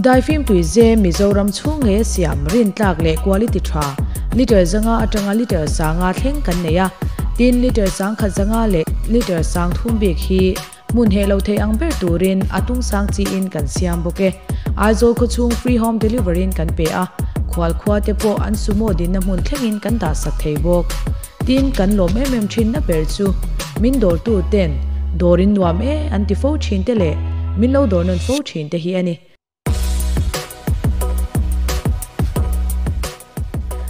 Daifim tuize Mizoram chhung ngeia siam rintlak leh quality tha litre 500 atanga litre 500 thleng kan nei a, tin litre 10,500 leh litre 3000 bik hi hmun heh lo thei ang ber turin a tung sang chiin kan siam bawk e. Aizawl khawchhung free home delivery in kan pe a, khual khua te pawh an sumo dinna hmun thlengin kan dah sak thei bawk. Tin, kan lawm em em thinna ber chu min dawrtu ten dawr in nuam e an ti fo thin te leh min lo dawr nawn fo thin te hi a ni.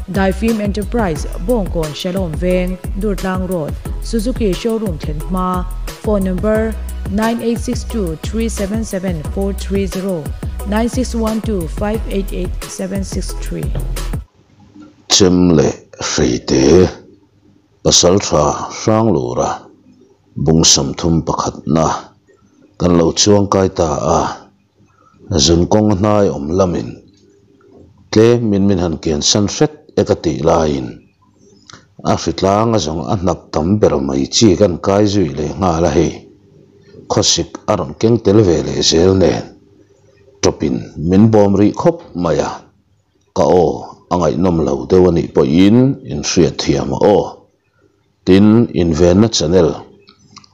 Daifim Enterprise, Bawngkawn Shalom Veng, Durtlang Road, Suzuki Showroom thlen hma, Phone number, 9862377430, 9612588763. Chem leh Hreite, Pasaltha Hranglura bung 31 na kan lo chuangkai ta a, zun kawng hnai awm lamin tlem min min han kian san hret e ka tih laiin a hritlang a zawng a hnap tam ber mai chi kan kai zui leh nghal a hei khawsik a rawn keng tel ve leh zel nen tawpin min bawm rih khawp mai a ka aw a ngaihnawm lo deuh a nih pawhin in hriat thiam a aw. Tin, invenna channel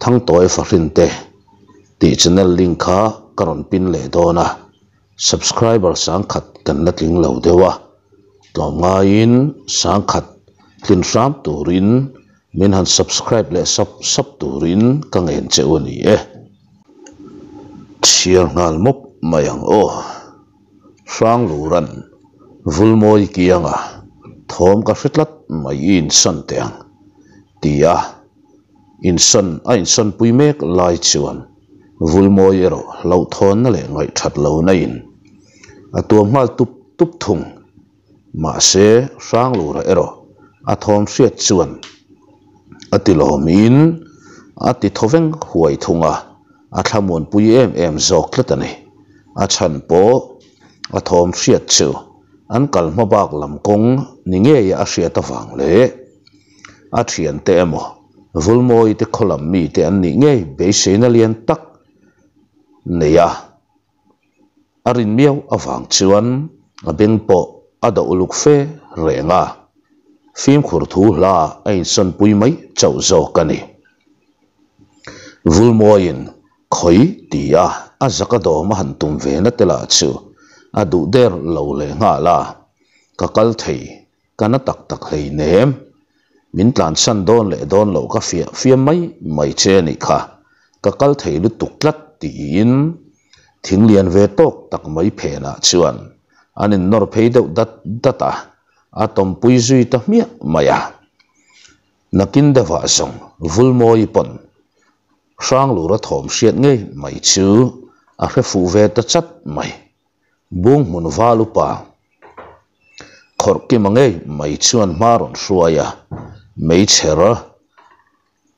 Thangtawi Fahrinte tih channel link kha ka rawn pin leh dawn a, subscriber 10,000 kan la tling lo deuh a, tlawmngaiin 10,000 tlin hram turin min han subscribe leh sap sap turin ka ngen che u a ni e. Chhiar nghal mawp mai ang aw. Hranglura'n Vulmawi kianga thawm ka hre tlat mai i insawn teh ang ti a insawn a insawnpui mek lai chuan Vulmawi erawh hlauhthawnna leh ngaihthat lohna in a tuam nghal tup tup thung. Mahse Hranglura erawh a thawm hriat chuan a ti lawmin a ti thawveng huai thung a. A thlamuanpui em em zawk tlat a ni. A chhan pawh a thawm hriat chu an kal hma bak lam kawng ni ngei a hriat avang leh a thiante emaw Vulmawi te khaw lam mite an nih ngei beiseina lian tak nei a a rin miau avang chuan a beng pawh a doh uluk fe reng a, fimkhur thu hla a insawnpui mai chauh zawk a ni. Vulmawiin khawi ti a a zaka dawm a han tum ve na te lah chu a duh der lo leh nghal a, ka kal thei ka na tak tak hleinem, min tlansan dawn leh dawn loh ka fiah fiam mai mai che a nih kha, ka kal thei lutuk tlat tiin thing lian ve tawk tak mai phenah chuan an innawr phei deuh dat dat a, a tawmpui zui ta hmiah mai a. Nakin deuhah zawng Vulmawi pawn Hranglura thawm hriat ngei mai chu a hre fuh ve ta chat mai. Bung hmun val upa khawrh kima ngei mai chuan hma rawn hruai a, meichher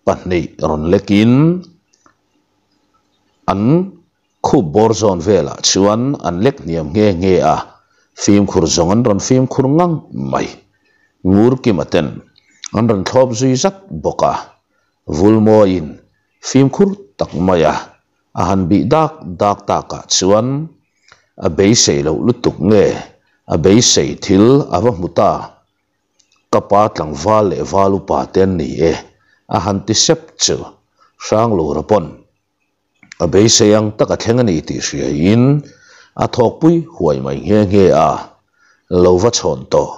pahnih rawn lekin an khup bawr zawn velah chuan an lek hniam nghe nghe a, fimkhur zawng an rawn fimkhur ngang mai. Ngur kima ten an rawn thlawp zui zat bawk a, Vulmawiin fimkhur tak mai a, a han bih dak dak takah chuan a beisei loh lutuk nge a beisei thil a va hmu ta. Ka pa tlangval leh val upa te an ni e, a han ti sep chu Hranglura pawn A beisei ang tak a thleng a ni tih hriaiin a thawkpui huai mai nghe nghe a, lo va chhawn tawh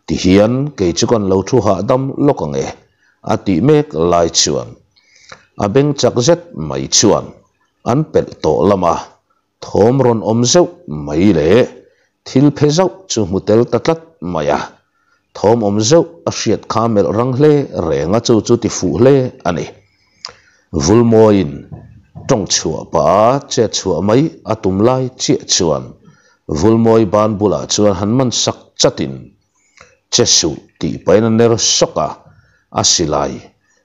tihian kei chu kan lo thu hahdam lawk ang e a tih mek lai chuan a beng chak zet mai chuan an pelh tawh lama thawm rawn awm zeuh mai leh thil phe zauh chu hmu tel ta tlat mai a, thawm awm zeuh a hriat kha melh rang hle reng a chu chu ti fuh hle a ni. Vulmawiin tawng chhuah pah a chet chhuah mai a tum lai chiah chuan Vulmawi ban bulah chuan han man sak chatin che suh tih pahin a ner sawk a, a silai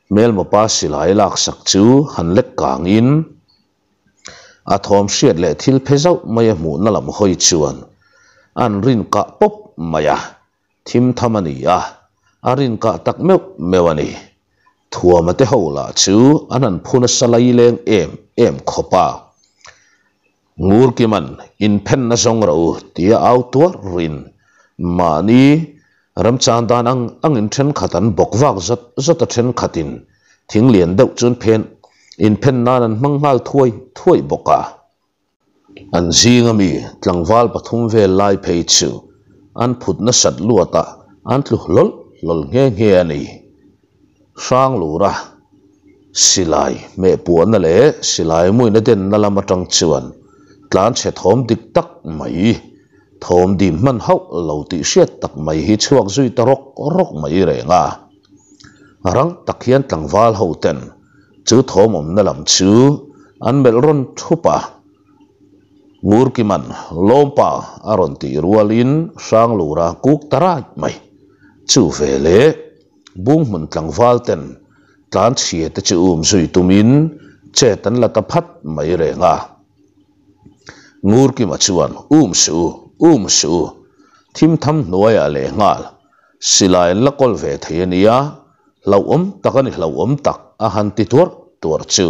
hmelmawpa silai laksak chu han lek kangin A thawm hriat leh thil phe zauh mai a hmuhna lam hawi chuan an rin kah pawp mai a, thim tham a ni a, a rin kah tak meuh meuh a ni. Thuama te ho lah chu an han phu nasa lai leng em em khawp a. Ngurkima'n inphenna zawng rawh u tia au tuar rin mahni remchang dan ang angin thenkhat an bawk vak zawt zawt a thenkhatin thing lian deuh chuan phen inphen nan an hmang nghal thuai thuai bawk a. An zinga mi tlangval pathum vel lai phei chu an phut nasat luatah an tlu hlawl hlawl nghe nghe a ni. Hranglura silai hmeh puahna leh silai muina denna lam atang chuan tlanchhe thawm dik tak mai, thawm dim hman hauh lo tih hriat tak mai hi chhuak zui ta rawk rawk mai reng a. Rang tak hian tlangval ho ten chu thawm awmna lam chu an melh rawn thup a. Ngurkiman Lawmpa a rawn tih rualin Hranglura kuk ta rai mai. Chu veleh Bunghmun tlangval ten tlanchhia te chu um zui tumin chet an la ta phat mai reng a. Ngurkima chuan um suh u, um suh u, thim tham hnuaiah leh nghal silai an la kawl ve thei a nia, hlauhawm tak a ni hlauhawm tak a han ti tuarh tuarh chu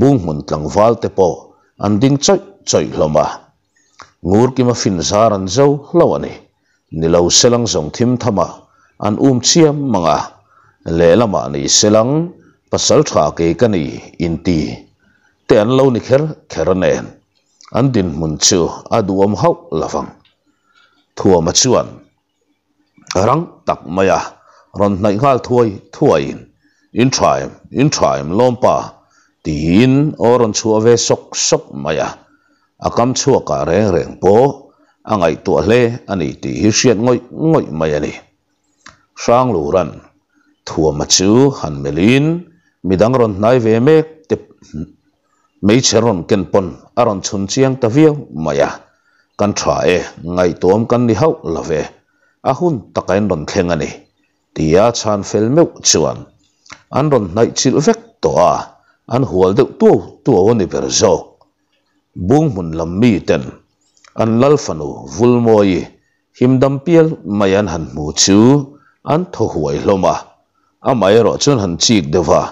Bunghmun tlangval te pawh an ding chawih chawih hlawm a. Ngurkima fin zar an zo hlo a ni. Ni lo selang zawng thim thama an um chiam mang a, lehlamah ni selang pasal tha kei ka ni inti te an lo ni kher kher nen an dinhmun chu a duhawm hauh lovang. Thuama chuan rang tak maia rawn hnaih nghal thuai thuaiin, In tha em, in tha em lawmpa? tiin aw rawn chhuah ve sawk sawk mai a. A kam chhuakah reng reng pawh a ngaihtuah hle a ni tih hi hriat ngawih ngawih mai a ni. Hranglura'n Thuama chu han melhin midang rawn hnai ve mek te hmeichhe rawn ken pawn a rawn chhun chiang ta viau mai a, Kan tha e, ngaihtuam kan ni hauh lo ve, a hun taka in rawn thleng a ni Tia chhan fel meuh chuan an rawn hnaih chilh vek tawh a, an hual deuh tuau tuau a ni ber zawk. Bunghmun lam mi ten an lal fanu Vulmawi himdam pial mai an han hmu chu an thaw huai hlawm a, amaherawh chuan han chik deuh a,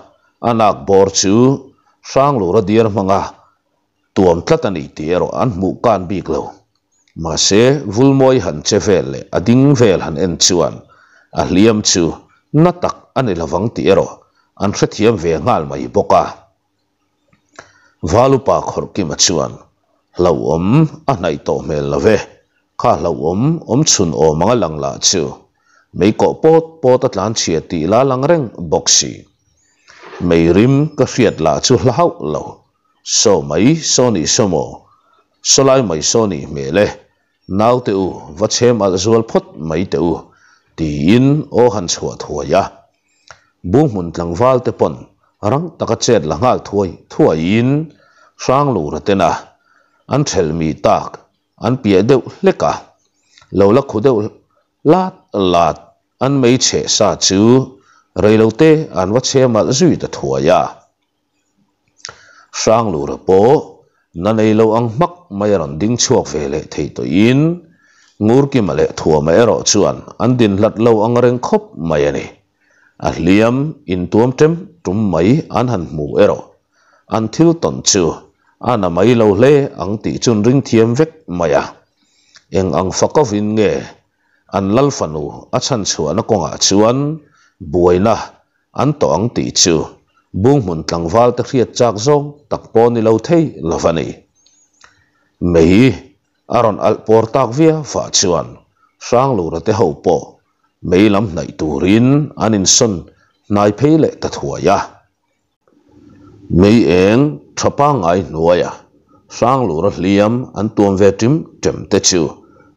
a nak bawr chu Hranglura diar hmanga tuam tlat a ni tih erawh an hmuh kan bik lo. Mahse, Vulmawi han che vel leh a ding vel han en chuan a hliam chu na tak a ni lovang tih erawh an hrethiam ve nghal mai bawk a. Valupa Khawrhkima chuan, Hlauhawm a hnaih tawh hmel lo ve, kha hlauhawm awm chhun awm anga lang lah chu mei kawh pawt pawt a tlan chhia tih la lang reng bawk si. Mei rim ka hriat lah chu hla hauh lo. Saw mai saw nih saw maw? Saw lai mai saw nih hmel e. Naute u, va chhem alh zual phawt mai teh u, tiin aw han chhuah thuai a. Bunghmun tlangval te pawn rang taka chet la nghal thuai thuaiin Hranglura tena an thelh mi tak an piah deuh hlek a, lo la khu deuh lat lat an mei chheh sa chu reilote an va chhem alh zui ta thuai a. Hranglura pawh na nei lo ang hmak mai a rawn ding chhuak ve leh thei tawhin Ngurkima leh Thuama erawh chuan an din hlat lo ang reng khawp mai a ni. A hliam intuam ṭem ṭum mai an han hmu erawh an thil tawn chu a na mai lo hle ang tih chun ring thiam vek mai a. Eng ang fakovin nge an lal fanu a chhanchhuahna kawngah chuan buaina An tawh ang tih chu Bunghmun tlangval te hriat chak zawng tak pawh ni lo thei lo a ni. Mei a rawn alh pawr tak viau fah chuan Hranglura te ho pawh mei lam hnaih turin an insawn hnai phei leh ta thuai a. Mei eng tha pangngai hnuaia Hranglura hliam an tuam ve ṭim ṭem te chu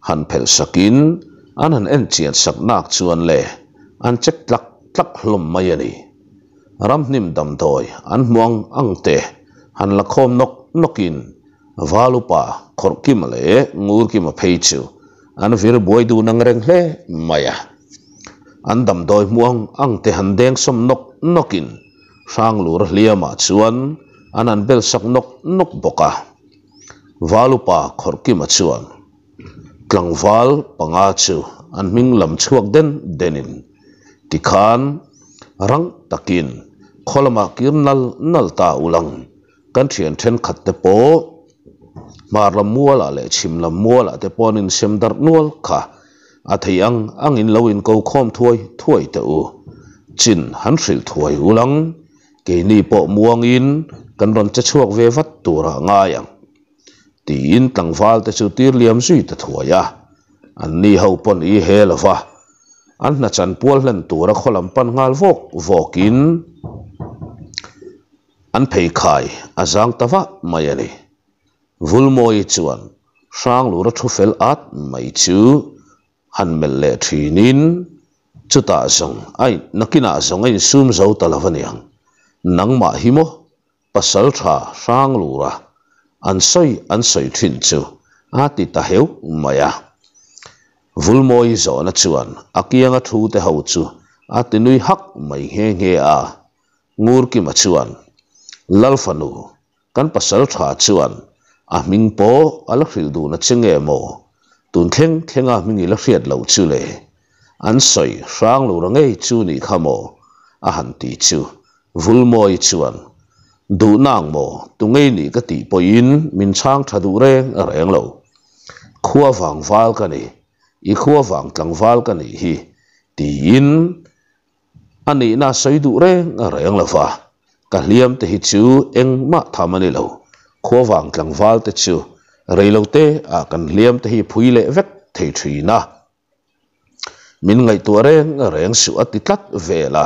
han phelh sakin an han en chian sak nak chuan le an check tlak tlak hlawm mai a ni. Ramhnim damdawi an hmu ang ang te han la khawm nawk nawkin Valupa Khawrhkima leh Ngurkima phei chu an vir buai dun ang reng hle mai a. An damdawi hmu ang ang te han deng sawm nawk nawkin Hranglur hliamah chuan an han bel sak nawk nawk bawk a. Valupa Khawrhkima chuan tlangval panga chu an hming lam chhuak den denin tikhan rang takin khaw lamah kir nal nal ta ulang kan thian thenkhat te pawh. Hmar lam mualah leh chhim lam mualah te pawh an insem darh nual kha. A thei ang angin lo inko khawm thuai thuai teh u. Chin han hrilh thuai ulang. Keini pawh muangin kan rawn che chhuak ve vat turah ngai ang. Tiin tlangval te chu tir liam zui ta thuai a. An ni ho pawn i he lo va. An hna chan pual hlen tura khaw lam pan nghal vawk vawkin an pheikhai a zang ta vah mai a ni. Vulmawi chuan Hranglura thu fel at mai chu han melh leh thinin chutah zawng a nakinah zawng a insum zo ta lo aniang. Nangmah hi maw pasal tha Hranglura an sawi an sawi thin chu a ti ta heuh mai a. Vulmawi zawhna chuan a kianga thu te ho chu a ti nui hak mai nghe nghe a. Ngurkima chuan Lalfanu Kan pasal tha chuan a hming pawh a la hrilh duhna che nge maw? Tun thleng thlenga hming i la hriat loh chu le. An sawi hrang lo ra ngei chu nih kha maw? a han ti chu. Vulmawi chuan, Duh nang maw? Tu ngei nih ka tih pawhin min chhang tha duh reng reng lo. Khua vang val ka ni, i khua vang tlangval ka nih hi, tiin A nihna a sawi duh reng reng lo va, ka hliam te hi chu engmah tham a ni lo, khuavang tlangval te chu reilote ah kan hliam te hi phui leh vek thei thin a, min ngaihtuah reng reng suh a ti tlat vel a,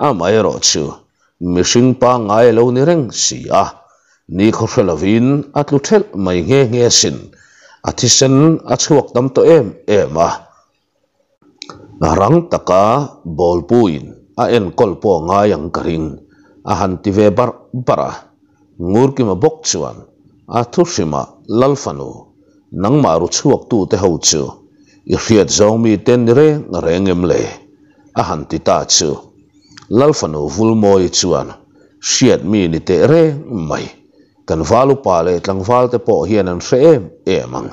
amaherawh chu mihring pangngai a lo ni reng si a, nikhaw hre lovin a tlu thelh mai nghe nghe asin, a thisen a chhuak tam tawh em em a. Rang taka bawlpuiin a enkawl pawh ngai ang ka ring, a han ti ve barh barh a. Ngurkima bawk chuan a thu hrimah Lalfanu, nangmah ru chhuaktute ho chu i hriat zawng mite ni reng reng em le? a han ti ta chu. Lalfanu Vulmawi chuan hriat mi ni teh reng mai, kan valupa leh tlangvalte pawh hian an hre em em ang.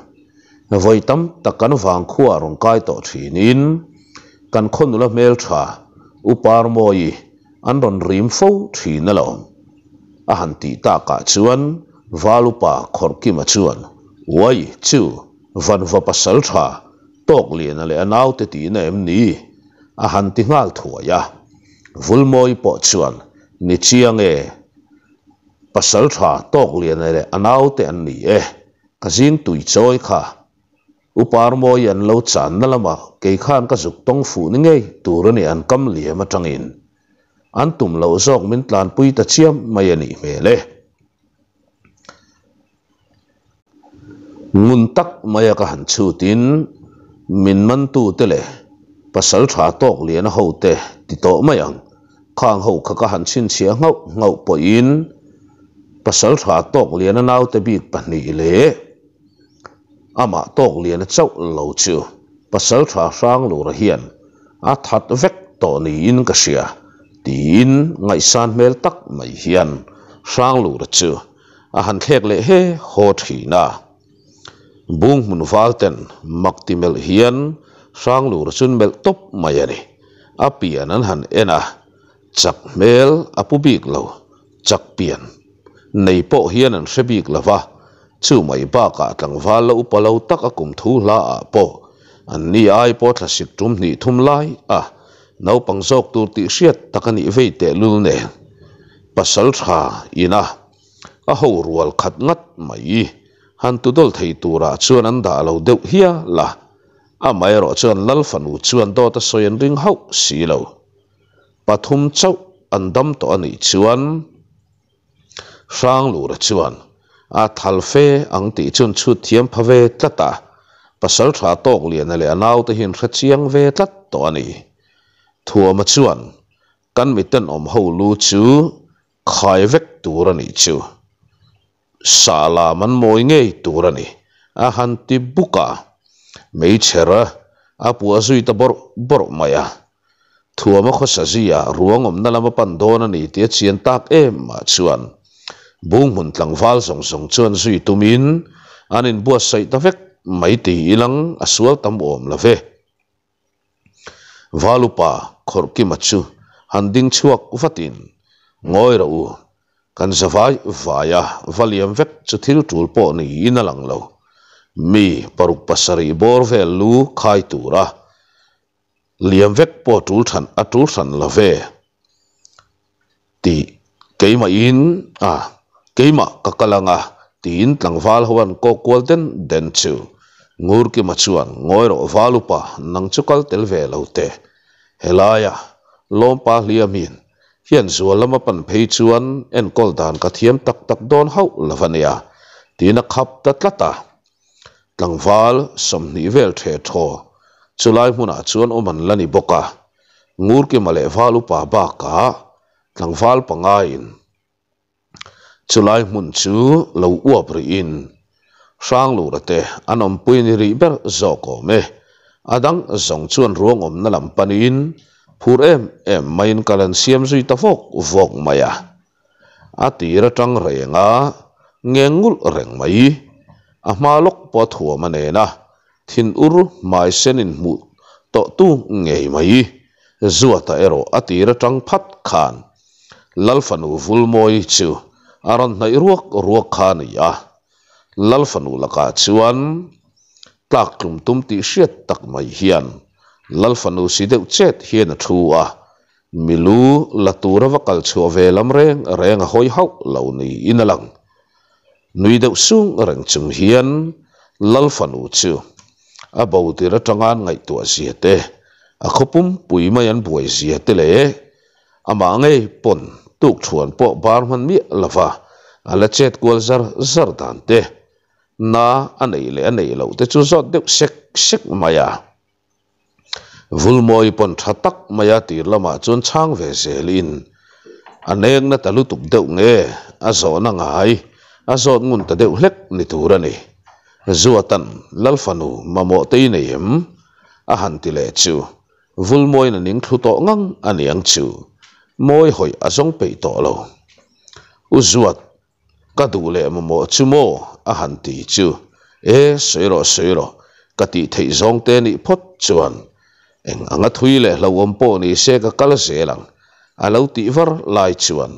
Vawi tam tak kan vangkhua rawn kai tawh thinin kan khaw nula hmeltha U Parmawi an rawn rim fo thin alawm. A han tih takah chuan Val Upa Khawrhkima chuan Uai chu vanva pasal tha Tawkliana leh a naute tihna em ni? a han ti nghal thuai a. Vulmawi pawh chuan Ni chiang e, pasal tha Tawkliana leh a naute an ni e. Ka zing tui chawi kha. U Parmawi an lo channa lamah kei khan ka zuk tawng fuh ni ngei tur a ni an kam liam atangin. An tum loh zawk min tlanpui ta chiam mai a nih hmel e. Ngun tak maia ka han chhutin min mantute leh pasal tha tawk lian a hote ti tawh mai ang. Khang ho kha ka han chhinchhiah nghauh nghauh pawhin pasal tha tawk liana naute bik pahnih leh amah tawk liana chauh lo chu pasal tha hrang lura hian a that vek tawh niin ka hria tiin ngaihsan hmel tak mai hian hrang lura chu a han thlek leh he haw thin a. Bung hmun val ten mak ti melh hian Hranglura chu an melh tawp mai a ni. A pian an han en a, chak hmel a pu bik lo, chak pian nei pawh hian an hre bik lo va, chu mai bakah tlangval la upa lo tak a kum thu hla ah pawh an ni ai pawh thlasik tum hnih thum lai a naupang zawk tur tih hriat tak a nih vei tehlul nen pasal tha ina A ho rual khat ngat mai. Han tu dawl thei turah chuan an dah lo deuh hial a. Amaherawh chuan Lal fanu chuan dawt a sawi an ring hauh si lo. Pathum chauh an dam tawh a nih chuan Hranglura chuan a thal fe ang tih chuan chhut thiam pha ve tlat a. Pasal tha tawk liana leh a naute hi an hre chiang ve tlat tawh a ni. Thuama chuan kan mitenawm ho lu chu Khai vek tur a nih chu. Sahlam an mawi ngei tur a ni, a han ti buk a. Meichher a puah zui ta bawrh bawrh mai a. Thuama khawsa zia ruang awmna lam a pan dawn a ni tih a chian tak em ah chuan Bunghmun tlangval zawng zawng chuan zui tumin an inbuatsaih ta vek mai ti ilang a sual tam awm lo ve. Valupa Khawrhkima chu han ding chhuak vatin, Ngawi rawh u. Kan zavai vaia va liam vek chu thil tul pawh niin a lang lo. Mi paruk pasarih bawr vel lu khai tura liam vek pawh tul than a tul hran lo ve tih keimahin a keimah ka kal ang a tiin tlangval ho an kawk kual den den chu Ngurkima chuan ngawi rawh val upa nang chu kal tel ve lo teh helaia lawmpa hliamin hian zual lama pan phei chuan enkawl dan ka thiam tak tak dawn hauh lo a nia tiin a khap ta tlat a. Tlangval 20 vel ṭheh ṭhaw chulai hmunah chuan awm an la ni bawk a, Ngurkima leh Val upa bakah tlangval pangain chulai hmun chu lo uap rihin Hranglura te an awmpui ni rih ber zawk awm e. A dang zawng chuan ruang awmna lam panin phur em em maiin kal an siam zui ta vawk vawk mai a. A tir atang reng a ngeng ngulh reng mai. A hma lawk pawh a thuam a nen a, thin ur hmai sen in hmuh tawh tu ngei mai. Zuata erawh a tir atang phat khan Lalfanu Vulmawi chu a rawn hnaih ruak ruak kha a ni a. Lalfanu lakah chuan tlak tlum tum tih hriat tak mai hian Lalfanu si deuh chet hian a thu a, Milu la tura va kal chhuah ve lam reng reng a hawi hauh lo niin a lang. Nui deuh sung reng chung hian Lal fanu chu a bo tir atanga an ngaihtuah zia te, a khaw pumpui mai an buai zia te leh amah ngei pawn tukṭhuan pawh bar hman miah lova a la chet kual zar zar dan te, na a neih leh a neih loh te chu zawt deuh sek sek mai a. Vulmawi pawn tha tak maia tir lamah chuan chhang ve zelin a nengna ta lutuk deuh nge a zawhna ngai a zawt ngun ta deuh hlek ni tur a ni. Zuatan Lalfanu mamawh te i nei em? a han ti leh chu Vulmawiin a ning thlu tawh ngang a niang chu mawi hawih a zawng peih tawh lo. U Zuat Ka duh leh mamawh chu maw? a han ti chu. E, sawi rawh, sawi rawh, ka tih theih zawng te nih phawt chuan eng anga thui leh hlauhawm pawh ni se ka kal zel ang, a lo tih var lai chuan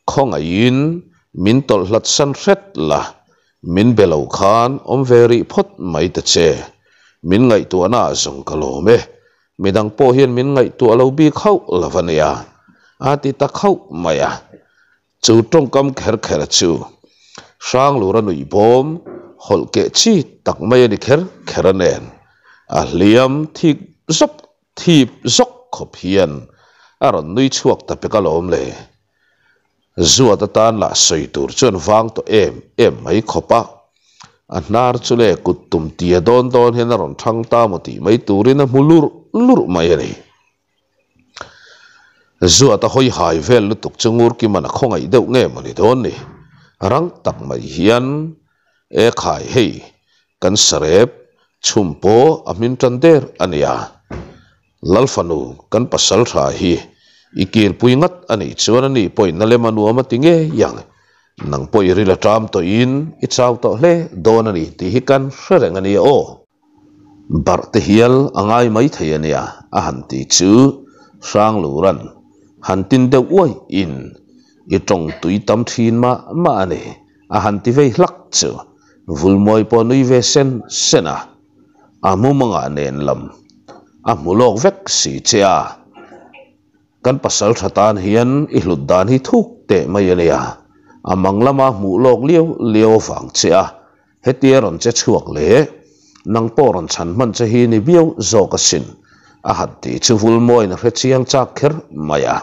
khawngaihin min tawlh hlat san hret la, min be lo khan awm ve rih phawt mai ta che. Min ngaihtuahna ah zawng ka lawm e, midang pawh hian min ngaihtuah lo bik hauh lo a nia, a ti ta khauh mai a. Chu tawngkam kher kher chu Hranglura nuih bawm hawlh keh chi tak mai a ni kher kher a nen a hliam thik zawk thip zawk khawp hian a rawn nui chhuak ta pek alawm le. Zuat atan lah sawi tur chuan vang tawh em em mai khawp a, a hnar chu le kut tum tia dawn dawn hian a rawn thang ta maw tih mai turin a hmu lurh lurh mai a ni. Zuata hawi hai vel lutuk chu Ngurkiman a khawngaih deuh nge maw ni dawn ni? Rang tak mai hian E khai hei kan sarep chhum pawh a hmin tan der a nia. Lalfanu kan pasal tha hi i kirpui ngat a nih chuan a ni pawhin a lem a nuam a ti ngei ang. Nang pawh i ril a ṭam tawhin i chau tawh hle dawn a ni tih hi kan hre reng a nia aw. Barh te hial a ngai mai thei a nia a han ti chu Hranglura'n han tin deuh uai in i tawng tui tam thin mah mah a ni a han ti vei hlak chu Vulmawi pawh nui ve sen sen a, a mumangah nen lam a hmu lawk vek si che a. Kan pasal tha tan hian i hlut dan hi thuk teh mai a nia, a mang lama hmuh lawk liau liau avang che a Hetia rawn che chhuak leh nang pawh rawn chhan hman che hi ni viau zawk asin, a han ti chu Vulmawiin a hre chiang chak kher mai a.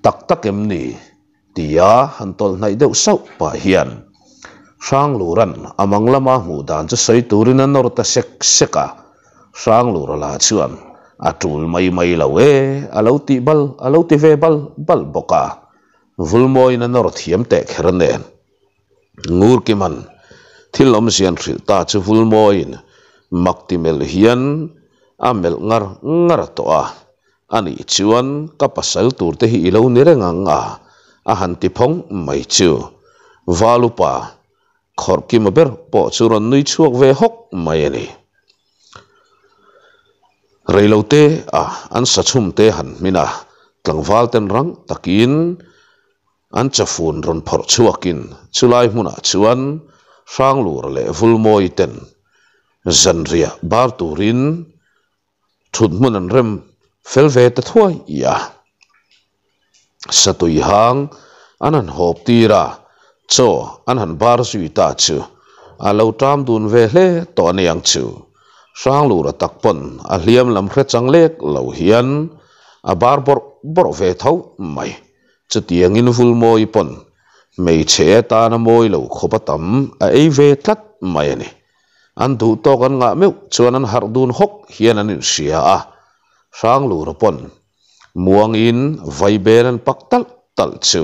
Tak tak em ni? tia han tawlh hnaih deuh sauh pah hian Hranglura'n a mang lama hmuh dan chu sawi turin a nawr ta sek sek a. Hranglura lah chuan a tul mai mai lo e, a lo tih bal a lo ti ve bal bal bawk a. Vulmawiin a nawr thiam teh kher nen. Ngurkiman thil awmzian hrilh ta chu Vulmawiin mak ti melh hian a melh ngar ngar tawh a, anih chuan ka pasal tur te hi i lo ni reng ang a, a han ti phawng mai chu. Valupa Khawrhkima ber pawh chu rawn nui chhuak ve hawk mai a ni. Reilote a an sachhum te han hmin a, tlangval ten rang takin. An chafun rawn phawrh chhuakin chulai hmunah chuan Hranglura leh Vulmawi ten zanriah bar turin thut hmun an rem fel ve ta thuai a. Satui hang an han hawp tir a, chaw an han bar zui ta chu a lo ṭam dun ve hle tawh a niang chu. Hranglura tak pawn a hliam lam hre chang lek lo hian a bar bawrh bawrh ve tho mai. Chutiangin Vulmawi pawn hmeichhe atana mawi lo khawp a tam a ei ve tlat mai a ni. An duh tawk an ngah meuh chuan an harh dun hawk hian an inhria a, Hranglura pawn muangin vaibel an pak talh talh chu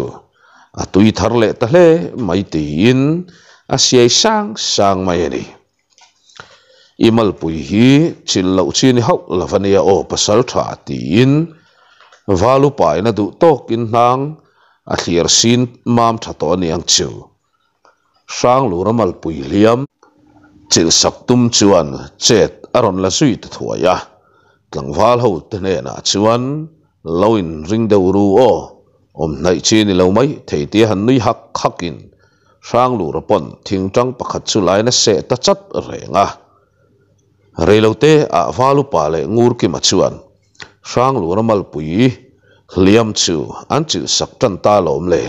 a tui thar leh ta hle mai tiin a siai sang sang mai a ni. I malpui hi chilh loh chi ni hauh lo a nia aw pasal tha tiin Valupain a duh tawkin hnang a thliar sin mam tha tawh a niang chu. Hranglura malpui hliam chilh sak tum chuan chet a rawn la zui ta thuai a, tlangval ho te hnenah chuan lo in ring deuh ru aw, awm hnaih chi ni lo mai thei tia han nui hak hak in Hranglura pawn thingtang pakhat chu lain a seh ta chat reng a. Reilote ah Valupa leh Ngurkima chuan Hranglura malpui hliam chu an chilh sak tan ta lawm le.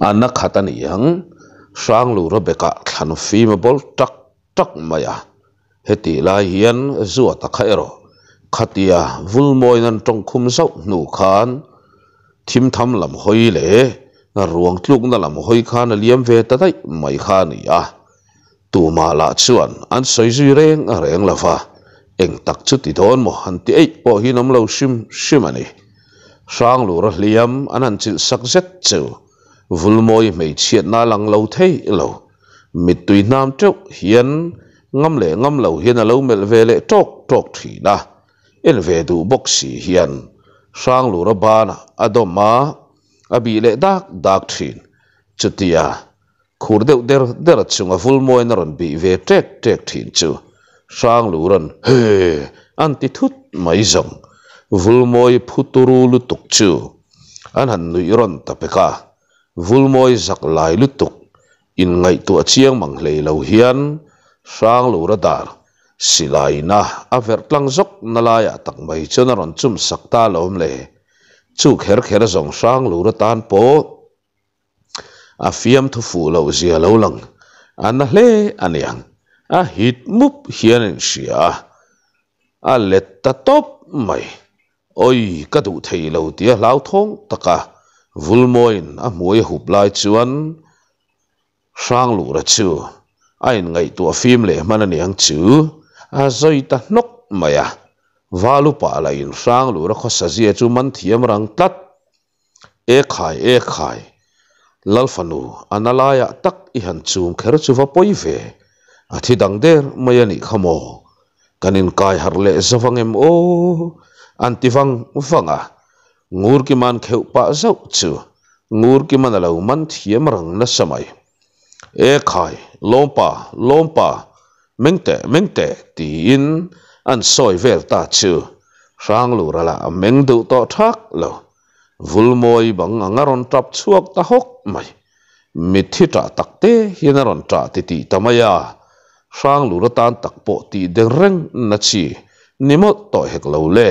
A na khat a ni ang, Hranglura bekah thlan fim a bawl tak tak mai a. Hetih lai hian Zuata kha erawh khatia Vulmawiin an tawngkhum zauh hnu khan thim tham lam hawi leh ruang tlukna lam hawi khan a liam ve ta daih mai kha a ni a. Tumah lah chuan an sawi zui reng reng lo va, eng tak chu ti dawn maw han ti eih pawh hi an awm lo hrim hrim a ni. Hranglura hliam an han chilh sak zet chu Vulmawi hmeichhiatna a lang lo thei lo. Mittui hnam teuh hian ngam leh ngam lo hian a lo melh ve leh tawk tawk thin a, en ve duh bawk si hian Hranglura banah a dawm a, a bih leh dak dak thin. Chutia Khur deuh der der chunga Vulmawiin a rawn bih ve ṭek ṭek ṭhin chu Hranglura'n Hee! an ti thut mai zawng. Vulmawi phu turu lutuk chu an han nuih rawn ta pek a, Vulmawi zak lai lutuk inngaihtuah chiang mang hlei lo hian Hranglura dar silaina a verh tlang zawk na laiah tak mai chuan a rawn chum sak ta alawm le. Chu kher kher zawng Hranglura tan pawh A fiamthu fuh loh zia lo lang a na hle a niang, a hit mup hian a inhria a, a let ta tawp mai. Awi ka duh thei lo tia hlauthawng taka Vulmawiin a hmuai a hup lai chuan Hranglura chu a inngaihtuah fim leh hman a niang chu a zawi ta hnawk mai a, Valupa lah in Hranglura khawsa zia chu man thiam rang tlat. E khai, e khai, Lalfanu, a na laiah tak i han chum kher chu va pawi ve, a thi dang der mai a nih kha maw? Kan inkai harh leh za vang em aw? An ti vang vang a, Ngurkima'n kheuh pah zauh chu Ngurkima'n a lo man thiam rang nasa mai. E khai, Lawmpa, Lawmpa, meng teh, meng teh, tiin an sawi vel ta chu Hranglura lah a meng duh tawh thak lo. Vulmawi bang ang a rawn tap chhuak ta hawk mai. Mitthi ṭah tak te hian a rawn ṭah titih ta mai a, Hranglur atan tak pawh tih deng reng na chi ni mawlh tawh hek lo le.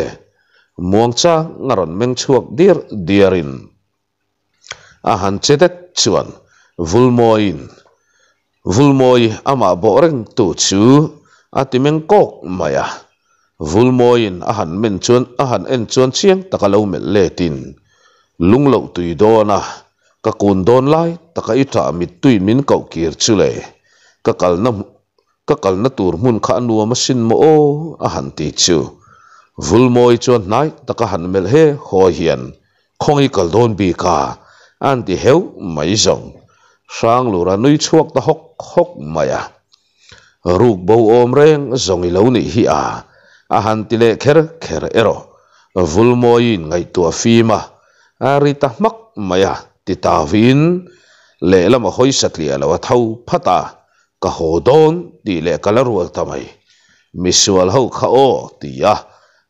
Muangchang a rawn meng chhuak diar diarin a han che det chuan Vulmawiin Vulmawi amah bawh reng tu chu a ti meng kawk mai a. Vulmawiin a han men chuan a han en chuan chiang taka lo melh letin lung loh tui dawn a, ka kun dawn lai taka i ṭah mittui min koh kir chu le, ka kalna ka kalna tur hmun kha a nuam asin maw aw a han ti chu. Vulmawi chuan hnai taka han melh he haw hian Khawngi kal dawn bik a, an ti heuh mai zawng. Hranglura nui chhuak ta hawk hawk mai a. Ruk bo awm reng zawng i lo nih hi a, a han ti leh kher kher erawh. Vulmawiin ngaihtuah fim a, a ri ta hmak mai a, ti tauin lehlam a hawi satliah lo a tho phat a, ka haw dawn tih leh ka la rual ta mai. Misual ho kha aw ti a.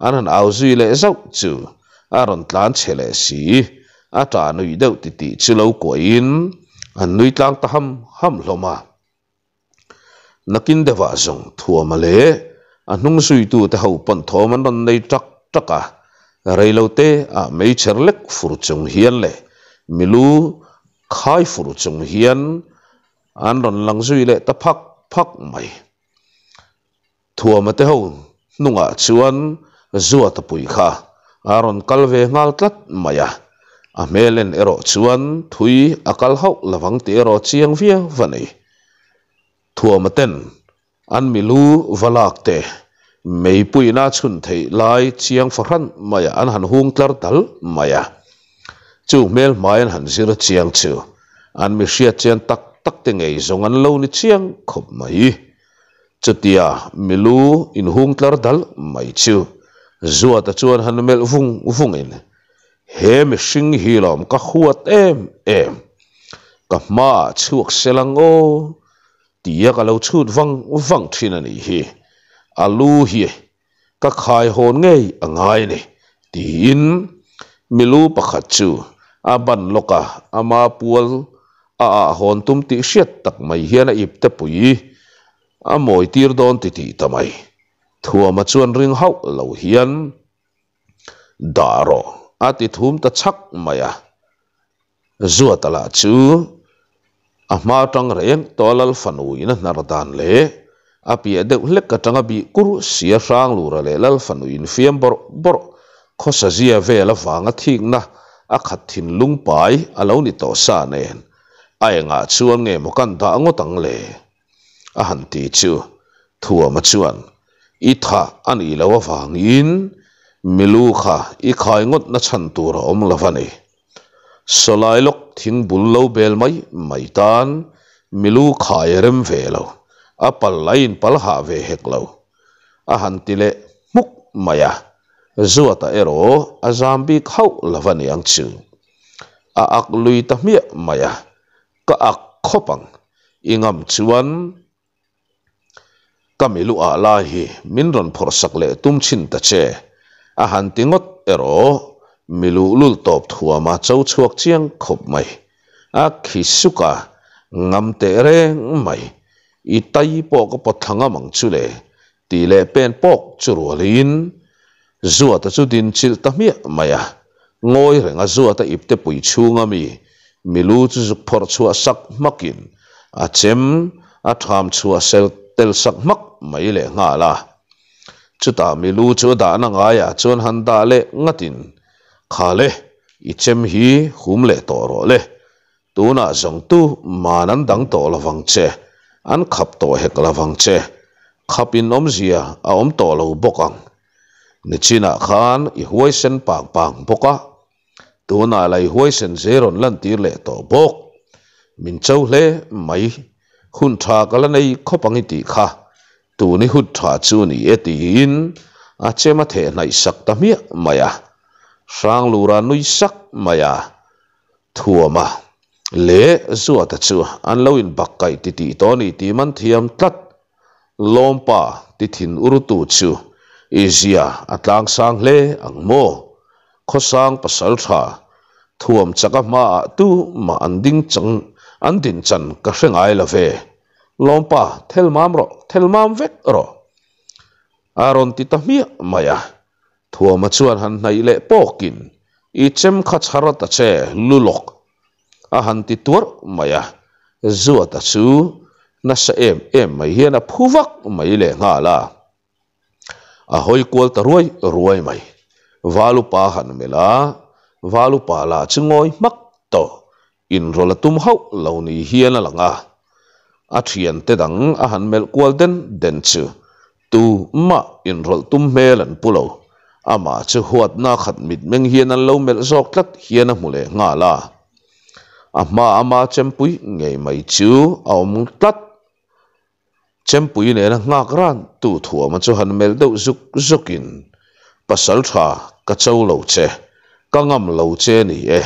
an han au zui leh zauh chu a rawn tlan chhe leh si. A ṭah nuih deuh titih chu lo kuahin an nui tlang ta ham ham hlawm a. Nakin deuhah zawng Thuama leh a hnung zuitute ho pawn thawm an rawn nei ṭak ṭak a, reilote ah meichher lek fur chung hian leh milu khai fur chung hian an rawn lang zui leh ta phak phak mai. Thuama te ho hnungah chuan Zuata pui kha a rawn kal ve nghal tlat mai a, a hmel en erawh chuan thui a kal hauh lovang tih erawh chiang viau a ni. Thuama ten an milu va lak te meipuiin a chhun theih lai chiang fahran maiah an han hung tlar dal mai a, chu hmel hmai an han zir chiang chu an mi hriat chian tak tak te ngei zawng an lo ni chiang khawp mai. Chutia milu inhung tlar dal mai chu Zuata chuan han melh vung vungin, He mihring hi lawm ka huat em em, ka hmaah chhuak sel ang aw tia ka lo chhut vang vang thin a nih hi, a lu hi ka khai hawn ngei a ngai ni tiin milu pakhat chu a ban lawk a, ama pual a ah hawn tum tih hriat tak mai hian a ip te pui a mawi tir dawn ti tih ta mai. Thuama chuan ring hauh lo hian dah rawh a ti thum ta chhak mai a. Zuata lah chu a hma atang reng tawh a lal fanu in a hnar dan leh a piah deuh hlek atanga bih kur sia Hranglura leh lal fanu in fiam bawrh bawrh khawsa zia vel avanga thikna a khat thinlung pai a lo ni tawh sa nen a engah chuan nge maw kan dah ngawt ang le? A han ti chu Thuama chuan i tha a nih loh avangin milu kha i khai ngawt na chhan tur a awm lo a ni. Sawlai lawk thing bul lo bel mai mai tan milu khai rem ve lo, a pal a inpal hah ve hek lo. A han ti leh hmuk mai a, Zuata erawh a zam bik hauh lo a niang chu. A ak lui ta hmiah mai a, ka ak khawp ang, i ngam chuan Ka milu ah lai hi min rawn phawrh sak leh tum chhin ta che, a han ti ngawt erawh milu lul tawp thuama cho chhuak chiang khawp mai. A khi suk a, ngam teh reng mai, i tai pawh ka pawt thla ngam ang chu le, tih leh pen pawk chu rualin Zuata chu din chilh ta hmiah mai a, ngawi renga Zuata ipte pui chhunga mi milu chu zuk phawrh chhuah sak hmakin a chem a ṭham chhuah sel tel sak hmak mai leh nghal a. Chutah milu chu a dahna ngaiah chuan han dah leh ngatin, Kha le, i chem hi hum leh tawh rawh le, Tunah zawng tu man an dang tawh lovang che, an khap tawh hek lovang che, khap in awmzia a awm tawh lo bawk ang. Nichinah khan i huaisen pang pang bawk a, tunah la i huaisen ze rawn lantir leh tawh bawk. Min cho hle mai, hun tha ka la nei khawp ang i tih kha, tun i hun tha chu ni e tiin a chem a thehhnaih sak ta hmiah mai a, Hranglura nui sak mai a. Thuama leh Zuata chu an lo inbak kaih titih tawh a ni tih man thiam tlat. Lawmpa ti thin urtu chu i zia a tlang sang hle ang maw? Khawsang pasal tha thuam chaka hmaah tu mah an ding chang an din chan ka hre ngai lo ve. Lawmpa thel mam rawh, thel mam vek rawh. A rawn ti ta hmiah mai a. Thuama chuan han hnaih leh pawkin, I chem kha chhar ta che, lu lawk, a han ti tuarh mai a. Zuata chu nasa em em mai hian a phu vak mai leh nghal a. A hawi kual ta ruai ruai mai. Valupa han melh a, Valupa lah chu ngawi hmak tawh, inrawlh a tum hauh lo ni hian a lang a. A thiante dang a han melh kual den den chu Tu mah inrawlh tum hmel an pu lo. Amah chu huatna khat mitmeng hian an lo melh zawk tlat hian a hmu leh nghal a. A hma ama chempui ngei mai chu a awm tlat. Chempui nena nghak ran tu thuama chu han melh deuh zuk zukin, Pasal tha, ka cho lo che, ka ngam lo che ni e,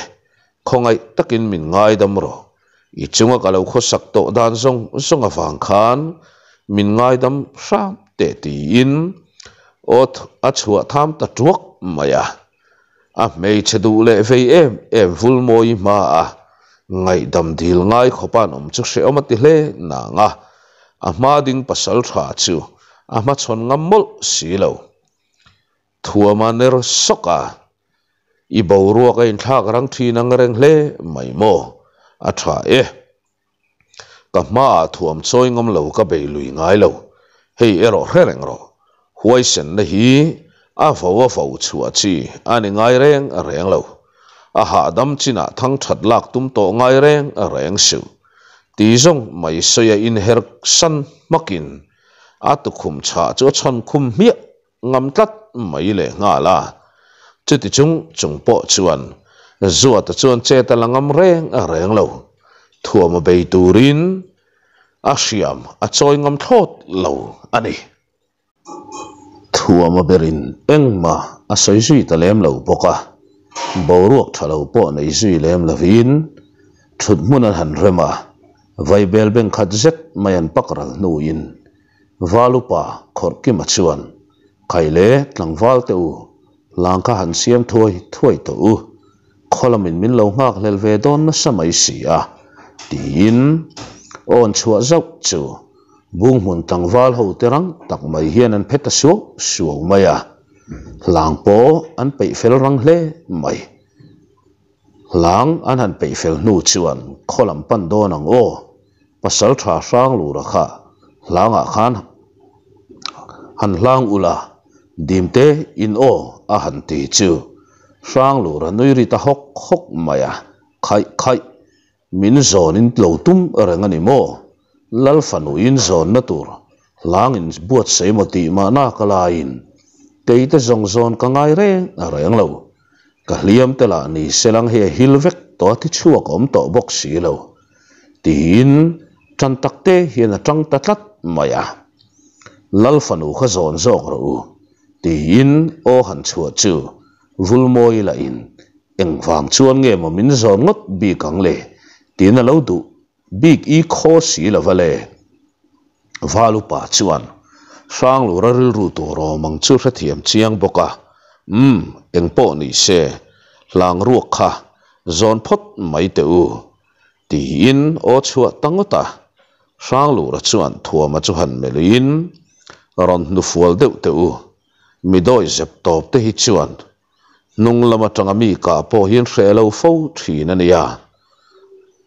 khawngaih takin min ngaidam rawh. I chunga ka lo khawsak tawh dan zawng zawng avang khan min ngaidam hram teh tiin Aw a chhuah tham ta tuak mai a. A hmeichhe duh leh vei em em Vulmawi hma a ngaihdam dil ngai khawpa an awm chu hrehawm a ti hle nang a, a hma ding pasal tha chu a hmachhawn ngam mawlh si lo. Thuama ner sawk a, I boruak a inthlak rang thin ang reng hle mai maw? A tha e. Ka hmaah thuam chawi ngam lo ka bei lui ngai lo. Hei erawh hre reng rawh. Huaisenna hi a vo a vo chhuah chi a ni ngai reng reng lo. A hahdam chinah thang that lak tum tawh ngai reng reng suh. Ti zawng mai sawi a inher san hmakin a tukhum chhah chu a chhawn khum hmiah ngam tlat mai leh nghal a. Chuti chung chung pawh chuan Zuata chuan chet a la ngam reng reng lo. Thuama bei turin a hriam a chawi ngam thlawt lo a ni. Thuama berin engmah a sawi zui ta lem lo bawk a, boruak tha lo pawh nei zui lem lovin thut hmun an han rem a, vaibel beng khat zet mai an pak ral hnuin Valupa Khawrhkima chuan, Khai le, tlangval teh u, hlang kha han siam thuai thuai tawh u, khawlamin min lo nghak hlel ve dawn nasa mai si a, tiin awn chhuah zauh chu Bunghmun tlangval ho te rang tak mai hian an phe ta suau suau mai a, hlang pawh an peih fel rang hle mai. Hlang an han peih fel hnu chuan khawlam pan dawn ang aw, pasal tha hrang lura kha hlangah khan han hlang ula, dimte in aw a han ti chu hrang lura nui ri ta hawk hawk mai a, khaih khaih min zawn in lo tum reng a ni maw? Lal fanu in zawnna tur hlang in buatsaih maw tih mahna ka laiin keite zawng zawn ka ngai reng reng lo. Ka hliam te lah ni selang hi a hil vek tawh a ti chhuak awm tawh bawk si lo. Tiin tan tak te hian a tang ta tlat mai a. Lal fanu kha zawn zawk rawh u tiin aw han chhuah chu Vulmawi lah in engvang chuan nge maw min zawn ngawt bik ang le tiin a lo duh Bik i khaw si lo va le. Val upa chuan Hranglura rilru tur awm ang chu hrethiam chiang bawk a, Umm, engpawh ni se, hlang ruak kha zawn phawt mai teh u, tiin aw chhuah ta ngawt a. Hranglura chuan Thuama chu han melhin, Rawn hnufual deuh teh u, mi dawi zep tawp te hi chuan Hnung lam atanga mi kah pawh hian hreh lo fo thin a nia.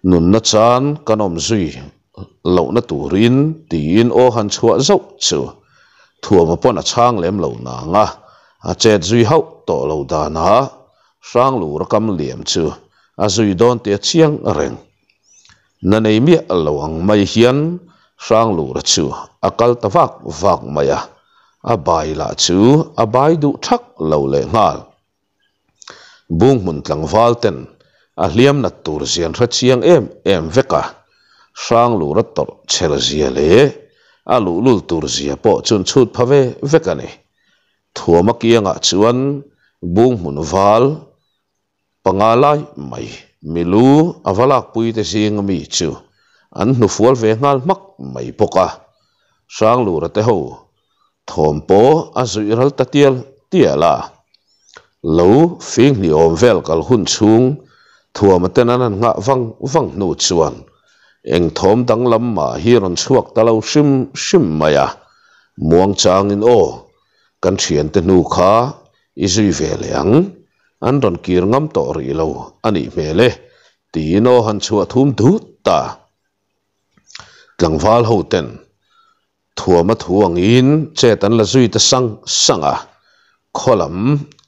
Nunna chan kan awm zui lohna turin tiin aw han chhuah zauh chu Thuama pawn a chhang lem lo nang a, a chet zui hauh tawh lo danah Hranglura kam liam chu a zui dawn tih a chiang reng. Na nei miah lo ang mai hian Hranglura chu a kal ta vak vak mai a, a bai lah chu a bai duh thak lo leh nghal. Bunghmun tlangval ten a hliam nat tur zian hre chiang em em vek a, Hranglura tawrh chher zia leh a luhlul tur zia pawh chun chhut pha ve vek a ni. Thuama kiangah chuan Bunghmun val Panga lai mai milu a va lakpui te zing ami chu an hnufual ve nghal hmak mai bawk a, Hranglura te ho thawm pawh a zuih ral ta tial tial a. Lo fing hniawm vel kal hun chhung thuama ten an han nghah vang vang hnu chuan eng thawm danglam mah hi rawn chhuak ta lo hrim hrim mai a, muangchangin aw kan thiante hnu kha i zui ve leh ang. An rawn kir ngam tawh rih lo a nih hmel e, tiin aw han chhuah thum dut ta. Tlangval ho ten thuama thu angin chet an la zui ta sang sang a, khaw lam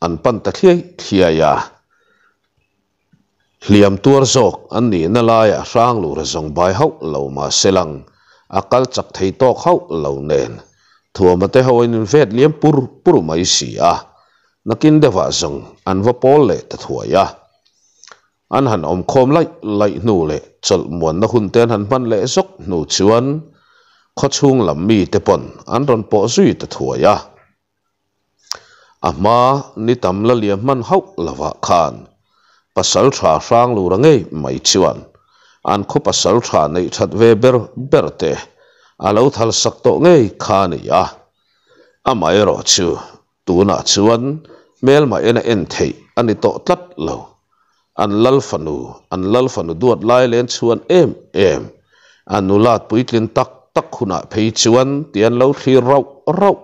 an pan ta thliai thliai a. Hliam tuar zawk an nihna laiah Hranglura zawng bai hauh lo mah se lang a kal chak thei tawk hauh lo nen thuama te ho in invet liam pur pur mai si a, nakin deuhah zawng an va pawl leh ta thuai a. An han awmkhawm laih laih hnu leh chawlh muanna hun te an han hman leh zawk hnu chuan khawchhung lam mite pawn an rawn pawh zui ta thuai a. A hma ni tam la liam hman hauh lovah khan pasal tha hrang lura ngei mai chuan an khaw pasal tha neih that ve ber ber te a lo thal sak tawh ngei kha a ni a. Amaherawhchu. Tunah chuan hmelma ena en theih a ni tawh tlat lo. An lal fanu, an lal fanu duat lai len chhuan em em, a nulat puitlin tak tak hunah phei chuan ti an lo thlir rauh rauh.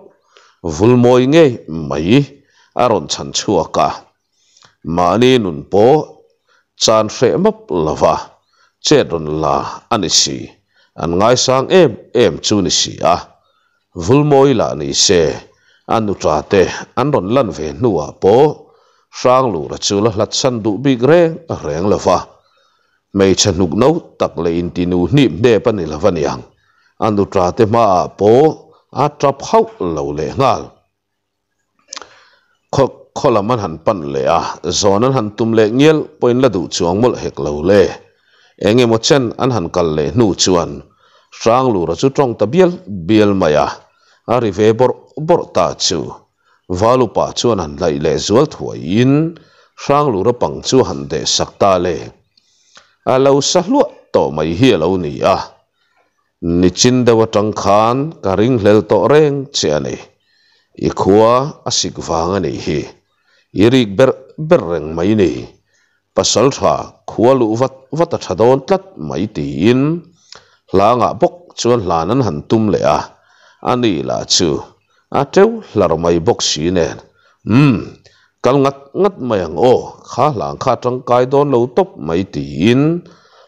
Vulmawi ngei mai a rawn chhan chhuak a. Mahni nun pawh chan hreh map lova chet rawn la a ni si. An ngaisang em em chu ni si a. Vulmawi lah ni se, a nuṭa te an rawn lan ve hnuah pawh Hranglura chu la hlatsan duh bik reng reng lo va. Hmeichhe hnuk no tak leh intinu hnip hnep a ni lo aniang, a nuṭa te hmaah pawh a ṭap hauh lo lehnghal. Khaw khaw lam an han pan leh a, zawn an han tum leh ngial pawhin la duh chuang mawlh hek lo le. Eng emaw chen an han kal leh hnu chuan Hranglura chu tawng ta bial bial mai a, a ri ve bawrh bawrh ta chu. Valupa chuan han laih leh zual thuaiin Hranglura pang chu a han deh sak ta le. A lo sa hluah tawh mai hi a lo ni a. Nichin deuh atang khan ka ringhlel tawh reng che a ni. I khua a sik vang a nih hi. I rik ber ber reng mai ni. Pasal tha khua luh vat vat a tha dawn tlat mai tiin hlangah bawk chuan hlan an han tum leh a, a ni lah chu a teuh hlar mai bawk si nen. Umm, kal ngat ngat mai ang aw, kha hlang kha tangkai dawn lo tawp mai tiin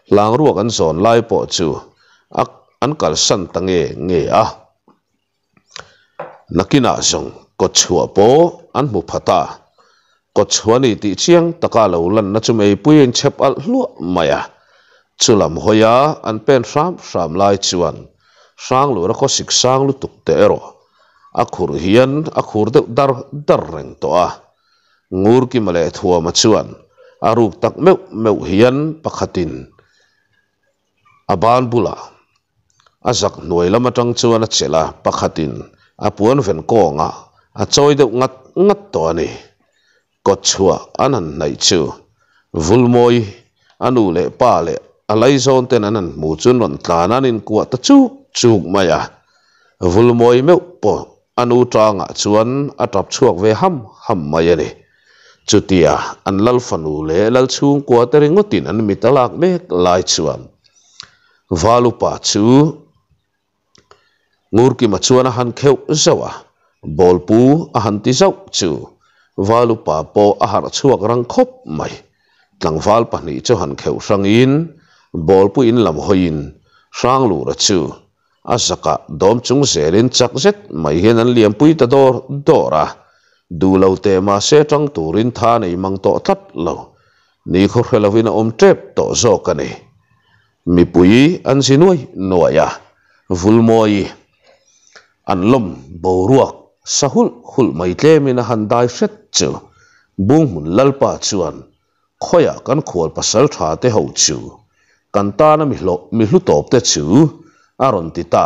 hlang ruak an zawn lai pawh chu a an kalsan ta nge nge a. Nakinah zawng kawtchhuah pawh an hmu phat a, kawtchhuah ni tih chiang taka lo lanna chu meipui a inchhep alh hluah mai a. Chulam hawia an pen hram hram lai chuan Hranglura khawsik sang lutuk te erawh a khurh hian a khur deuh dar dar reng tawh a. Ngurkima leh Thuama chuan a ruk tak meuh meuh hian pakhatin A ban bulah a zak hnuai lam atang chuan a chelh a, pakhatin a puan ven kawngah a chawi deuh ngat ngat tawh a ni. Kawtchhuah an han hnaih chu Vulmawi, a nu leh pa leh a laizawn ten an han hmu chu an rawn tlan a, an inkuah ta chuk chuk mai a. Vulmawi meuh pawh a nu tangah chuan a tap chhuak ve ham ham mai a ni. Chutia an lal fanu leh lal chhungkua te ringawtin an mit a lak mek lai chuan Valupa chu Ngurkima chuan a han kheuh zauh a, bawlpu a han ti zauh chu Valupa pawh a harh chhuak rang khawp mai. Tlangval pahnih chu han kheuh hrangin bawlpu in lam hawiin Hranglura chu A zakah dawm chung zelin chak zet mai hian an liampui ta dawr dawr a, duh lo teh mahse tang turin tha nei mang tawh tlat lo. Ni khaw hre lovin a awm tep tawh zawk a ni. Mipui an zi nuai nuai a, Vulmawi an lawm boruak sa hulh hulh mai tlemin a han dai hret chu Bunghmun Lalpa chuan Khawiah kan khual pasal tha te ho chu kan tana mi hlawh mi hlu tawp te chu a rawn ti ta.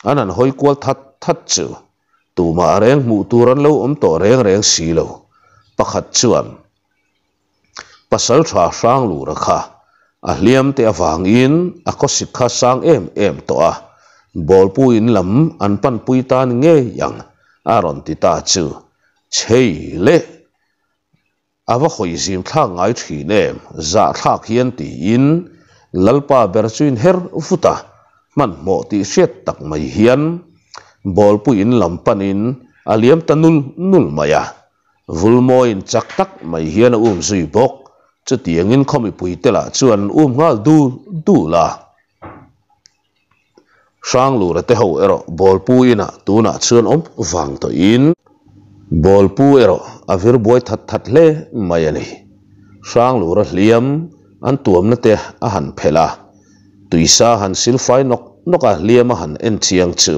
An han hawi kual that that chu tumah reng hmuh tur an lo awm tawh reng reng si lo. Pakhat chuan pasal tha Hranglura kha a hliam te avangin a khawsik kha sang em em tawh a, bawlpu in lam an panpui ta ni ngei ang a rawn ti ta chu chhei le. A va hawi zim thlak ngai thin em? Zahthlak hian tiin Lalpa ber chu in her vut a, hmanhmawh tih hriat tak mai hian bawlpui in lam panin a liam ta nul nul mai a. Vulmawiin chak tak mai hian a um zui bawk. Chutiangin khaw mipuite lah chuan an um nghal dul dul a. Hranglura te ho erawh bawlpu inah tunah chuan awm vang tawhin bawlpu erawh a vir buai that that hle mai a ni. Hranglura hliam an tuamna te a han phelh a, tuisa han silfai nawk nawk a hliam a han en chiang chu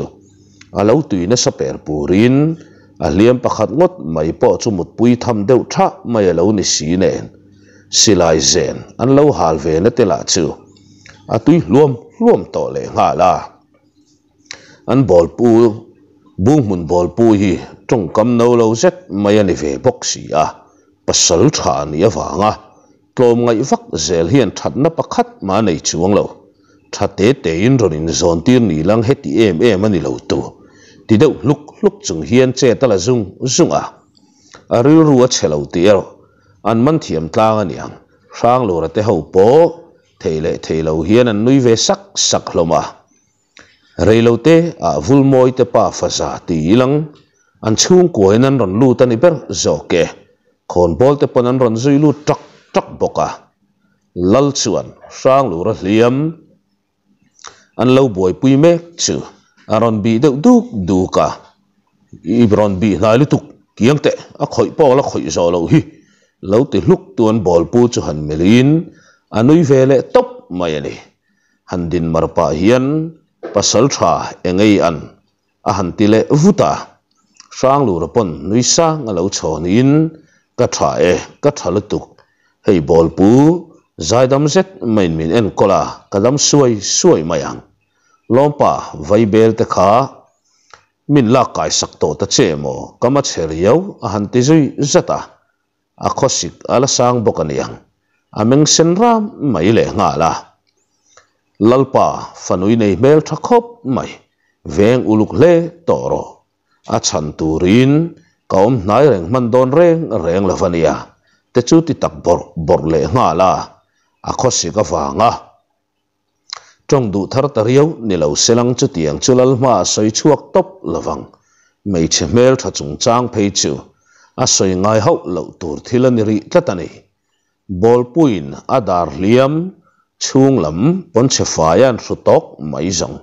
a lo tui nasa per purin a hliam pakhat ngawt mai pawh chu mutpui tham deuh thah mai a lo ni si nen silai zen an lo hal ve na te lah chu a tui hluam hluam tawh leh nghal a. An bawlpu, Bunghmun bawlpu hi tawngkam no lo zet mai a ni ve bawk si a, pasal tha a nih avanga tlawm ngaih vak zel hian thatna pakhat mah a nei chuang lo. Tha te tein rawn inzawn tir ni lang heti em em a ni lo tu. Ti deuh hluk hluk chung hian chet a la zung zung a. A rilru a chhe lo tih erawh an man thiam tlang a niang. Hranglura te ho pawh thei leh thei lo hian an nui ve sak sak hlawm a. Reilote ah Vulmawi te pa faza ti ilang an chhungkuain an rawn lut a ni ber zawk e. Khawnbawl te pawn an rawn zui lut ṭak ṭak bawk a. Lal chuan Hranglura hliam an lo buaipui mek chu a rawn bih deuh duk duk a. I rawn bih hnai lutuk kiang teh a khawih pawh la khawih zawh loh hi lo ti hluk tu an bawlpu chu han melhin a nui ve leh tawp mai a ni. Han din mar pah hian pasal tha engei an a han ti leh vut a. Hranglura pawn nui sang a lo chhawnin ka tha e, ka tha lutuk. Hei bawlpu zaidam zet maiin min enkawl a, ka dam suai suai mai ang. Lawmpa vaibel te kha min lak kaisak tawh ta che maw ka ma chhe riau a han ti zui zat a. A khawsik a la sang bawk a niang, a meng sen ram mai leh nghal a. Lalpa fanui nei hmel tha khawp mai, veng uluk hle tawh rawh. A chhan turin ka awm hnai reng hman dawn reng reng lo a nia, te chu ti tak bawrh bawrh leh nghal a, a khawsik avanga Tawng duh thar ta riau ni lo selang chutiang chu Lalhma a sawi chhuak tawp lovang. Hmeichhe hmel tha chungchang phei chu a sawi ngai hauh loh tur thil a ni rih tlat a ni. Bawlpuiin a dar hliam chhung lam pawnchhe faia an hru tawk mai zawng.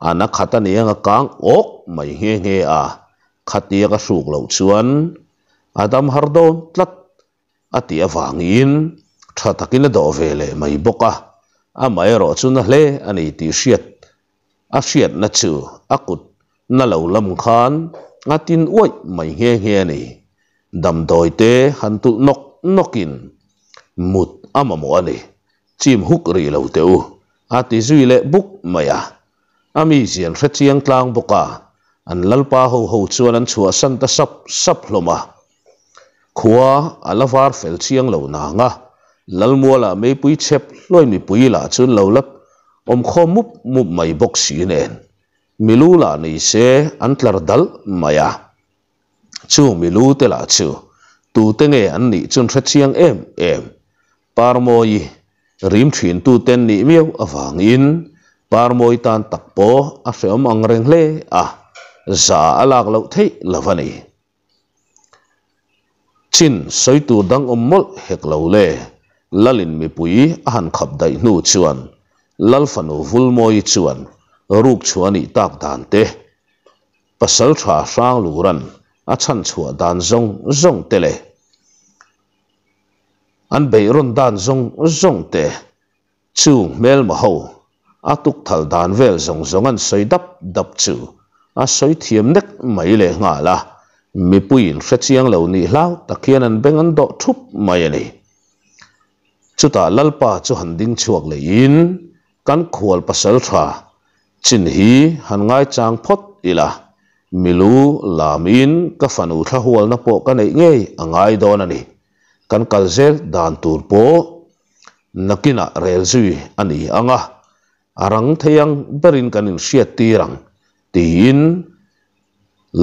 A na khat a niang a kang awk mai nghe nghe a, khatia ka hruk loh chuan a dam har dawn tlat. A tih avangin tha takin a dawh ve leh mai bawk a, amaherawh chu na hle a ni tih hriat a hriatna chu a kut na lo lam khan a tin uaih mai nghe nghe a ni. Damdawi te han tulh nawk nawkin mut a mamawh a ni, chim huk rih lo teh u, a ti zui leh buk mai a. A mi zian hre chiang tlang bawk a, an lalpa ho ho chuan an chhuahsan ta sap sap hlawm a. Khua a la var fel chiang lo nang a, Lalmualah meipui chhep hluai mipui lah chu an lo la awm khawm mup mup mai bawk si nen, milu lah ni se an tlar dalh mai a. Chu milu te lah chu tute nge an nih chun hre chiang em em. Parmawi rim thin tute an nih miau avangin Parmawi tan tak pawh a hreawm ang reng hle a, za a lak loh theih lo a ni. Chin sawi tur dang awm mawlh hek lo le, Lalin mipui a han khap daih hnu chuan Lal fanu Vulmawi chuan ruk chhuah a nih tak dan te, pasal tha Hranglura'n a chhan chhuah dan zawng zawng te leh an beihrawn dan zawng zawng te Chung hmelma ho a tukthal dan vel zawng zawng an sawi dap dap chu a sawi thiam nek mai leh nghal a, mipuiin hre chiang lo nih hlau tak hian an beng an dawh thup mai a ni. Chutah Lalpa chu han ding chhuak leiin kan khual pasal tha chin hi han ngaichang phawt ila, milu lamin ka fanu thlahualna pawh ka neih ngei a ngai dawn a ni. Kan kal zel dan tur pawh Nakinah rel zui a ni ang a, a rang thei ang berin kan inhriat tir ang, tiin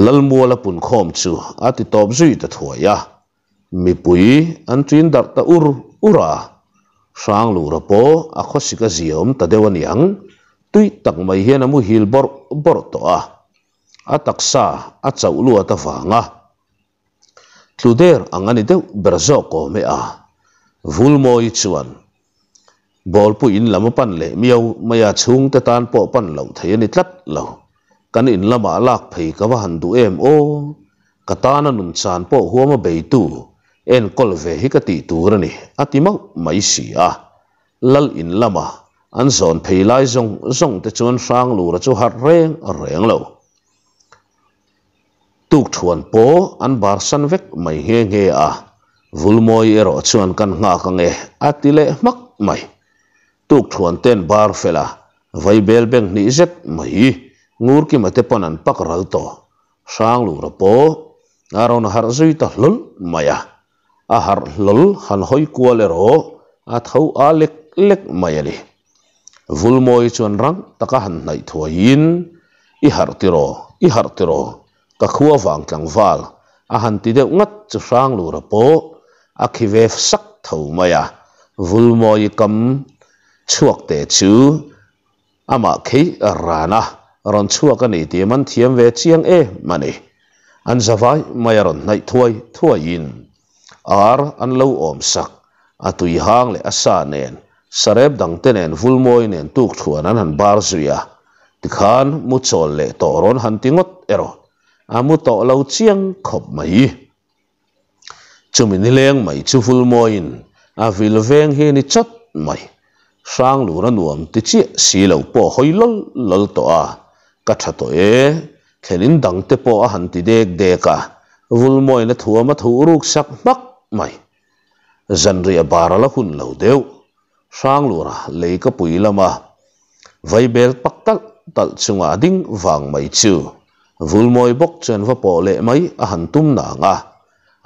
Lalmuala punkhawm chu a ti tawp zui ta thuai a. Mipui an ṭin darh ta ur ur a, Hranglura pawh a khawsik a ziaawm ta deuh a niang, tui tak mai hian a muhil bawrh bawrh tawh a, a taksa a chauh luat avanga Tlu der ang a ni deuh ber zawk awm e a. Vulmawi chuan Bawlpui in lam a pan leh miau mai a, chhungte tan pawh pan loh thei a ni tlat lo. Kan in lamah lak phei ka va han duh em aw. Ka tana nun chan pawh huam a beitu enkawl ve hi ka tih tur a ni, a ti mauh mai si a. Lal in lama an zawn phei lai zawng zawng te chuan Hranglura chu harh reng reng lo. Tukthuan pawh an bar san vek mai nghe nghe a, Vulmawi erawh chuan kan nghak ange a ti leh hmak mai. Tukthuan ten bar fel a, vaibel beng hnih zet mai Ngurkima te pawn an pak ral tawh. Hranglura pawh a rawn harh zui ta hlawl mai a, a harh hlawl han hawi kual erawh a tho a lek lek mai a ni. Vulmawi chuan rang taka han hnaih thuaiin. I harh tiraw, i harh tiraw, ka khua vang tlangval, a han ti deuh ngat chu Hranglura pawh a khi ve sak tho mai a, Vulmawi kam chhuak te chu amah khei ran a rawn chhuak a ni tih man thiam ve chiang em a ni. An zavai mai a rawn hnaih thuai thuaiin ar an lo awm sak, a tui hang leh a sa nen sarep dangte nen Vulmawi nen tuk thuan an han bar zui a, tikhan mu chawl leh tawh rawn han ti ngawt erawh a mu tawh lo chiang khawp mai. Chumi nileng mai chu Vulmawiin a vil veng hi a ni chawt mai. Hranglur a nuam ti chiah si lo pawh hawi lawl lawl tawh a, ka tha tawh e, thlenin dangte pawh a han ti dek dek a, Vulmawiin a thuam a thuh ruk sak hmak mai. Zanriah bar a la hun lo deuh. Hranglura lei ka pui lama vaibel pak talh talh chunga a ding vang mai chu Vulmawi bawk chuan va pawh leh mai a han tum nang a,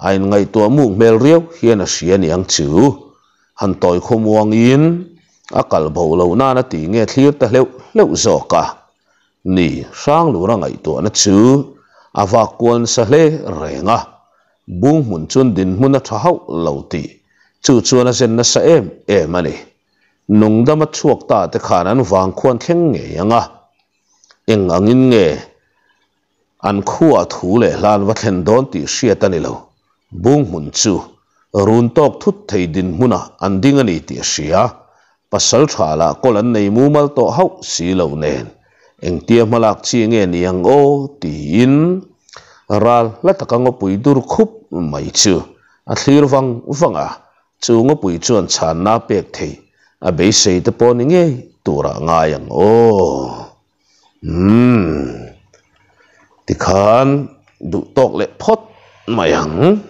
a inngaihtuah muk hmel riau hian a hria niang chu. Han tawi khawmuangin a kal bo loh nan a ti nge thlir ta hleuh hleuh zawk a. Ni, Hranglura ngaihtuahna chu a vak kual nasa hle reng a, Bung hmun chuan dinhmun a tha hauh lo tih chu chuan a zen nasa em em a ni. Nungdama chhuak ta te khan an vang khuan thleng ngei ang a, eng angin nge an khuaa thu leh hlan va thlen dawn tih hriat a ni lo. Bung hmun chu run tawk thut thei dinhmunah an ding a ni tih a hria. Pasal tha lah kawl an nei mumal tawh hauh si lo nen, engtia hmalak chi nge ni ang aw tiin ral hla taka ngawpui dur khup mai chu a thlir vang vang a, chu ngawpui chuan chhanna pek theih a beisei te pawh ni ngei turah ngai ang aw. Umm tikhan duh tawk leh phawt mai ang.